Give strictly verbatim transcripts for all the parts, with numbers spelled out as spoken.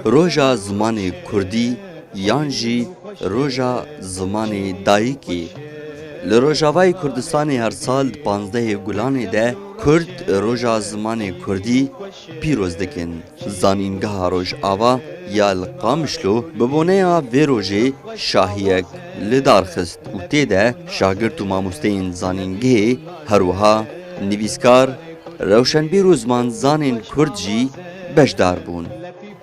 Roja Zimanê Kurdî yan jî Roja Zimanê Dayikê. Li Rojavayê Kurdistanê her sal di panzdehê Gulanê de Kurd Roja Zimanê Kurdî pîroz dikin. Zanîngeha Rojava ya li Qamişlo bi boneya vê rojê şahiyek li dar xist û tê de şagirt û mamosteyên zanîngehê, her wiha nivîskar, rewşenbîr û zimanzanên Kurd jî beşdar bûn.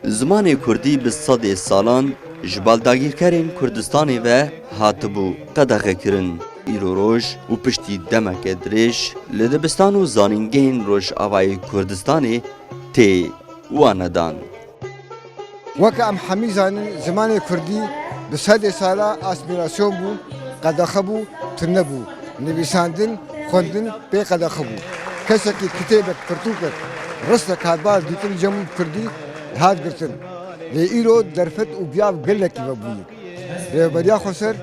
Zimanê Kurdî bi sedê salan ji baldagîrkerên Kurdistanê ve hatibû qedexekirin. Îro roj û piştî demeke dirêj li dibistan û zanîngehên Rojavayê Kurdistanê tê wanedan. Weke em hemî zanin, zimanê kurdî bi sedê sala asmîlasyon bû, qedexe bû, tune bû. Nivîsandin, xwendin pê qedexe bû. Kesekî kitêbek, pirtûkek, ristek hatba dîtin cem û bi kurdî dihat girtin. Lê îro derfet û biyav gelekî vebûyî. Rêveberiya Xweser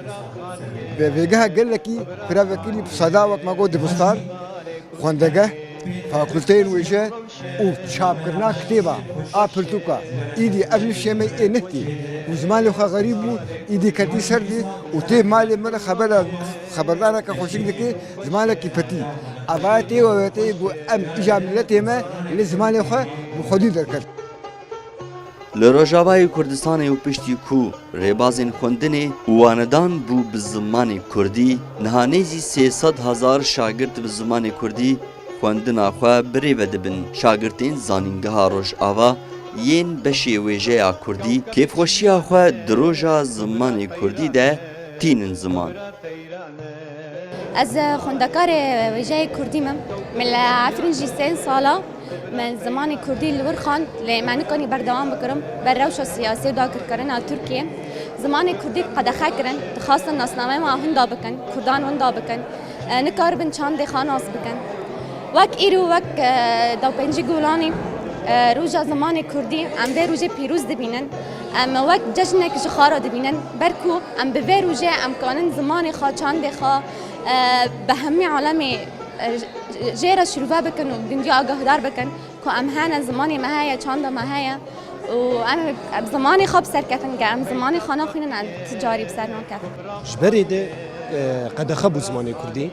bi vêgeha gelekî pira vekirî bi seda wek me got dibistan, xwendegeh, fakulteyên wêje û çapkirina kitêba a pirtûka. Îdî ev nifşê me ê nehtî û zimanê xwe xerîb bû, îdî ketî ser dî û tê malê min re xebera, xeberdaneke xweşik dike, zimanekî petî. Eva tê wewetê ku em îja miletê me li zimanê xwe bi xwedî derket. Li Rojavayê Kurdistanê û piştî ku rêbazên xwendinê û wanedan bû bi zimanê kurdî, niha nêzî sê sed hezar şagirt bi zimanê kurdî xwendina xwe bi rê ve dibin. Şagirtên Zanîngeha Rojava yên beşê wêjeya kurdî kêfxweşiya xwe di Roja Zimanê Kurdî de tînin ziman. Ez xwendekarê wêjeyê kurdî me. Min li Efrîn jî sê sala min zimanê kurdî li wir xwend, lê me nikanî berdewam bikirim. Ber rewşa siyasî û dagirkirina Tirkiyê zimanê kurdî qedexe kirin, dixwastin nasnameya wan winda bikin, kurdan winda bikin, e, nikaribin çandê xwe nas bikin. Wek îro, wek, e, dawpêncî Gulanê, e, Roja Zimanê Kurdî, em vê rojê pîroz dibînin. Em wek cejnek ji xwe re dibînin. Ber ku em bi vê rojê em kanin zimanê xwe, çandê xwe, e, bi hemî alemê, e, j-, jê re şirove bikin û gundî agahdar bikin ku em hene, zimanê me heye, çanda me heye û em, em zimanê xwe bi ser ketin, ger em zimanê xwe naxwînin, em ti carî bi ser nakevin. Ji berê de, e, qedexe bû zimanê kurdî.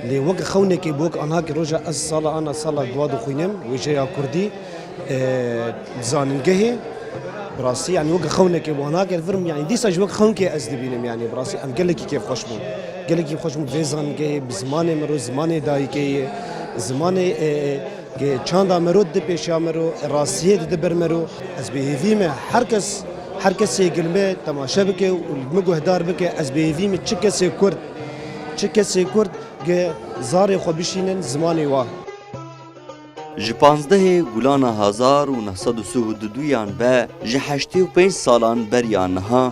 Lê wek xewnekê bi wek anha ki roja ez sala ana sala dua dixwînim, wêjeya kurdî, e, zanîngehê, bi rastî, yanî wek xewnekê bi anha ki vir, yanî dîsa ji wek xewnekê ez dibînim, yanî bi rastî em gelekî kêfxweş bûn. Gelekî xweş bûn vê zanîngehê, bi zimanê miro, zimanê dayikê ye, zimanê, e, e, Ke çanda mero di pêşiya mero, rastiyê didi ber mero. Ez bi hêvî me her kes, her kesê gil me temaşe bike û li min guhdar bike, ez bi hêvî me çi kesê Kurd, çi kesê Kurd ge zarê xwe bişînin zimanê wa. Ji panzdehê Gulana hezar û neh sed û sih û duduyan ve ji heştê û pênc salan beriya niha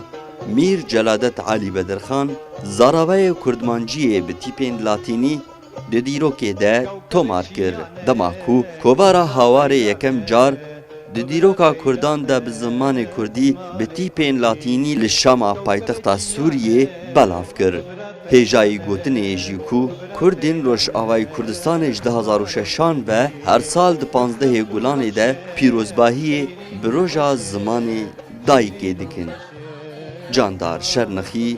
Mîr Celadet Elî Bedirxan, zaravayê kurdmanciyê bi tîpên latînî di dîrokê de tomar kir, dema ku kovara Hawarê yekem car di dîroka kurdan de bi zimanê kurdî bi tîpên latînî li Şama, paytexta Sûriyê, belav kir. Hêjayî gotinê ye jî ku kurdên Rojavayê Kurdistanê ji du hazar û şeşan ve her sal di panzdehê Gulanê de pîrozbahiyê bi roja zimanê dayikê dikin. Candar Şernexî,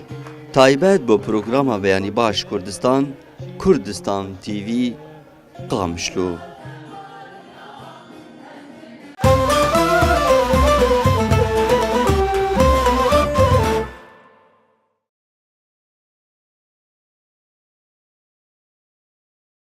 taybet bo programa Beyanî Baş Kurdistan, Kurdistan T V, Qamişlo.